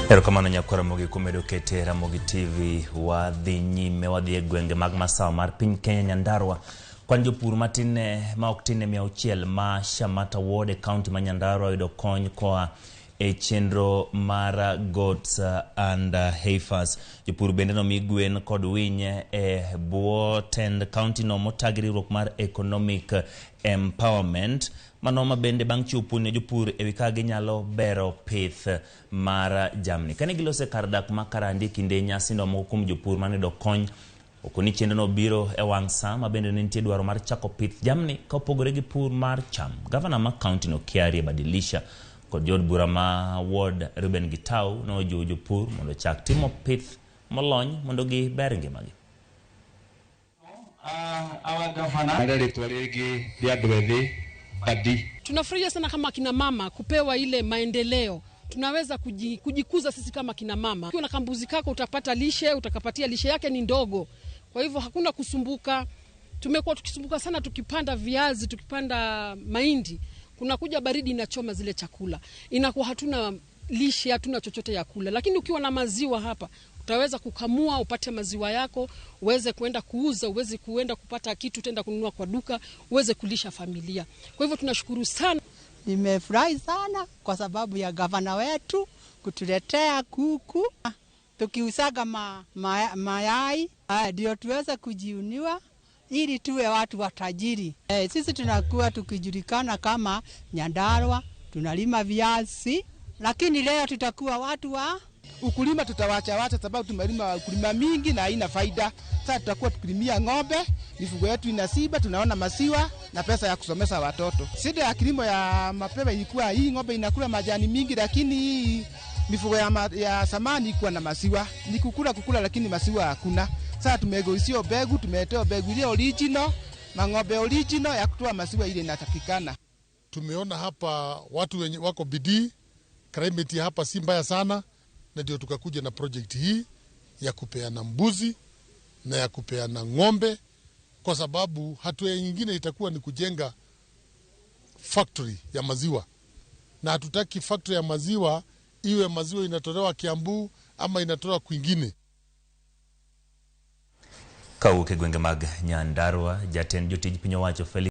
Erokamano nyakwar Ramogi kumedo kete Ramogi TV. Wadhi nyime, wadhi e gwenge mag masawa mar piny Kenya, Nyandarua. Kwan jopur matin ne ma ok tin ne 600 ma Shamata Ward e kaunti ma Nyandarua oyudo kony koa e chenro mar Goats and Heifers. Jopur bende nomi gwen kod winy e bwo tend kaunti no motagi riwruok mar Economic Empowerment. Mano ma bende bang' chiwo puonj ne jopur e wi kaka ginyalo bero pith mar jamni. Kane giloso e kar dak ma Karandi e kinde nyasino, moko kuom jopur manoyudo kony okoni chenro no biro e wang' sa ma bende ne nitie dwaro mar chako pith jamni ka opogore gi pur mar cham. Gavana ma kaunti no Kiarie Badilisha kod jood bura ma Ward Reuben Gitau nojiwo jopur mondo ochak timo pith molony mondo giber ngimagi. Our governor Harĩa rĩtwa rĩngĩ rĩa andũ ethĩ Badi. Tunafurahia sana kama kina mama kupewa ile maendeleo, tunaweza kujikuza sisi kama kina mama. Ukiwa na kambuzi kako utapata lishe, utakapatia lishe yake ni ndogo, kwa hivyo hakuna kusumbuka. Tumekuwa tukisumbuka sana tukipanda viazi, tukipanda mahindi, kunakuja baridi inachoma zile chakula, inakuwa hatuna lishe, hatuna chochote ya kula. Lakini ukiwa na maziwa hapa utaweza kukamua upate maziwa yako, uweze kuenda kuuza, uweze kuenda kupata kitu tenda kununua kwa duka, uweze kulisha familia. Kwa hivyo tunashukuru sana. Nimefurahi sana kwa sababu ya gavana wetu kutuletea kuku, tukiusaga mayai ndio tuweze kujiuniwa ili tuwe watu watajiri. Sisi tunakuwa tukijulikana kama Nyandarua, tunalima viazi, lakini leo tutakuwa watu wa ukulima tutawacha wacha, sababu tumelima ukulima mingi na haina faida. Sasa tutakuwa tukilimia ng'ombe, mifugo yetu inasiba, tunaona masiwa na pesa ya kusomesha watoto. Shida ya kilimo ya mapema ilikuwa hii ng'ombe inakula majani mingi, lakini hii mifugo ya samani ikuwa na masiwa, ni kukula kukula, lakini masiwa hakuna. Sasa tumegoisio mbegu, tumeletewa mbegu ile original, mang'ombe original ya kutoa masiwa ile inatakikana. Tumeona hapa watu wenye wako bidii, climate hapa si mbaya sana, na ndio tukakuja na project hii ya kupeana mbuzi na ya kupeana ng'ombe, kwa sababu hatua nyingine itakuwa ni kujenga factory ya maziwa, na hatutaki factory ya maziwa iwe maziwa inatolewa Kiambu ama inatolewa kwingine. Kawuok e gwenge mag Nyandarua, jatend jotij piny owacho Felix